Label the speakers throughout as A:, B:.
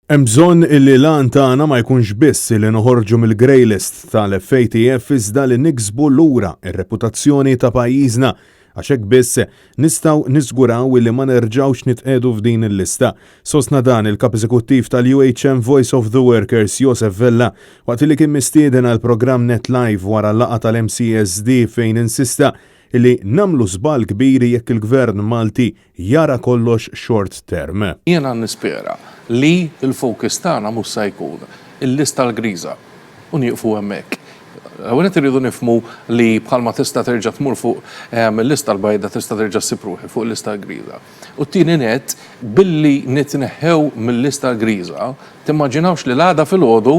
A: Hemm bżonn illi l-għan tagħna ma jkunx biss li noħorġu mill-grey list tal-FATF iżda li niksbu lura r-reputazzjoni ta' pajjiżna għax hekk biss nistgħu niżguraw illi ma nerġgħux nitqiegħdu f'din il-lista. Sostna dan il-Kap Eżekuttiv tal-UHM Voice of the Workers Josef Vella waqt li kien mistieden għall-programm Net Live wara l-laqgħa tal-MCESD fejn insista illi nagħmlu żball kbir jekk il-Gvern Malti jara kollox short term.
B: Jiena nispera li l-focus tagħna mhux se jkun il-lista l-griża u nieqfu hemmhekk. L-ewwel nett irridu nifhmu li bħalma tista' terġa' tmur fuq il-lista l-bajda tista' terġa' ssib ruħek fuq il-lista l-griża. U t-tieni nett, billi nitneħħew mil-lista l-griża, timmaġinawx li l-għada filgħodu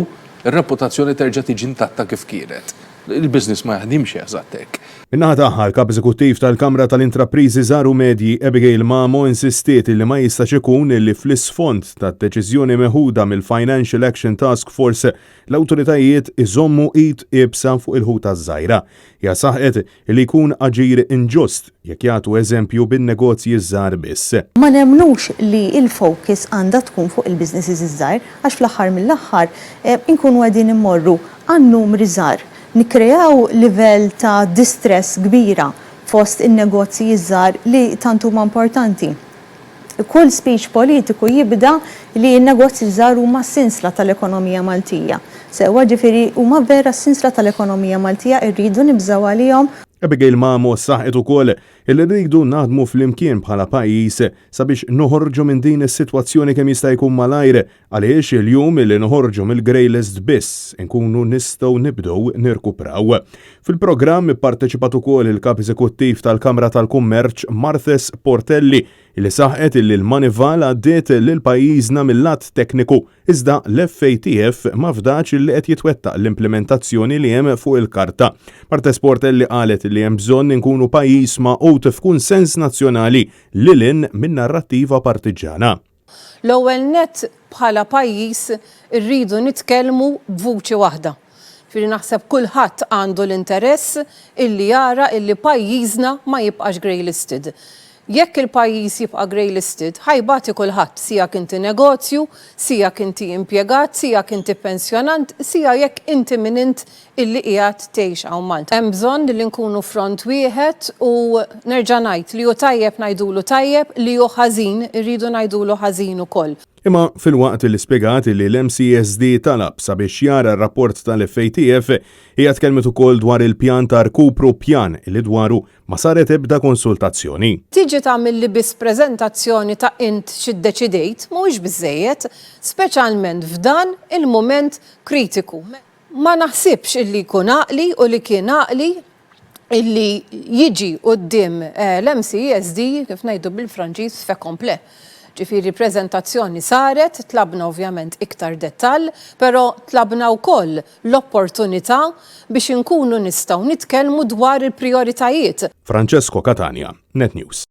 B: r-reputazzjoni terġa' tiġi intatta kif kienet. Il-business ma jaħdimx eżatt hekk.
A: Min-naħa tagħha, l-Kap Eżekuttiv tal-Kamra tal-Intrapriżi Żgħar u Medji, Abigail Mamo insistiet li ma jistax ikun li fl-isfond tad-deċiżjoni meħuda mill-Financial Action Task Force, l-awtoritajiet iżommu id iebsa fuq il-ħuta ż-żgħira. Hija saħqet li jkun aġir inġust jekk jagħtu eżempju bin-negozji ż-żgħar biss.
C: Ma nemmnux li l-focus għandha tkun fuq il-businesses iż-żgħar għax fl-aħħar mill-aħħar inkunu qegħdin immorru għan-numri żgħar. Nikkreaw livell ta' distress kbira fost in-negozji ż-żgħar li tant huma importanti. Kull speech politiku jibda li n-negozji ż-żgħar huma s-sinsla tal-ekonomija Maltija. Sewwa, ġifieri huma vera s-sinsla tal-ekonomija Maltija, irridu nibżgħu għalihom.
A: Abigail Mamo saħqet ukoll li rridu naħdmu flimkien bħala pajjiż sabiex noħorġu minn din is-sitwazzjoni kemm jista' jkun malajr Għaliex il-jum li noħorġu mill-grey list biss inkunu nistgħu nibdew nirkupraw. Fil-programm ipparteċipat ukoll il-Kap Eżekuttiv tal-Kamra tal-Kummerċ Marthese Portelli li saħqet illi l-Manival għaddiet lil pajjiżna mil-lat tekniku iżda l-FATF ma fdatx illi qed jitwettaq l-implimentazzjoni li hemm fuq il-karta. Marthese Portelli qalet li hemm bżonn inkunu pajjiż magħqud f'kunsens nazzjonali lil hinn min-narrattiva partiġġana.
D: L-ewwel nett bħala pajjiż irridu nitkellmu b'vuċi waħda. Ġifieri naħseb kulħadd għandu l-interess illi jara illi pajjiżna ma jibqax grey listed. Jekk il-pajjiż jibqa' grey listed, ħa jbati kulħadd, sijak inti negozju, sijak inti impjegat, sijak inti pensjonant, sija jekk inti min int illi qiegħed tgħix hawn Malta. Hemm bżonn li nkunu front wieħed u nerġa' ngħid li hu tajjeb ngħidulu tajjeb, li hu ħażin irridu ngħidulu ħażin ukoll.
A: Imma filwaqt li spjegat li l-MCESD talab sabiex jara r-rapport tal-FATF, hija tkellmet ukoll dwar il-pjan ta' rkupru pjan li dwaru ma saret ebda konsultazzjoni.
D: Tiġi tagħmilli biss preżentazzjoni ta' int x'iddeċidejt mhuwiex biżżejjed, speċjalment f'dan il-mument kritiku. Ma naħsibx illi jkun għaqli u li kien għaqli illi jiġi quddiem l-MCESD, kif ngħidu bil-Franċiż, fait complet. Ġifieri preżentazzjoni saret, tlabna ovvjament iktar dettall, però tlabna wkoll l-opportunità biex inkunu nistgħu nitkellmu dwar il-prijoritajiet.
A: Francesco Catania, Net News.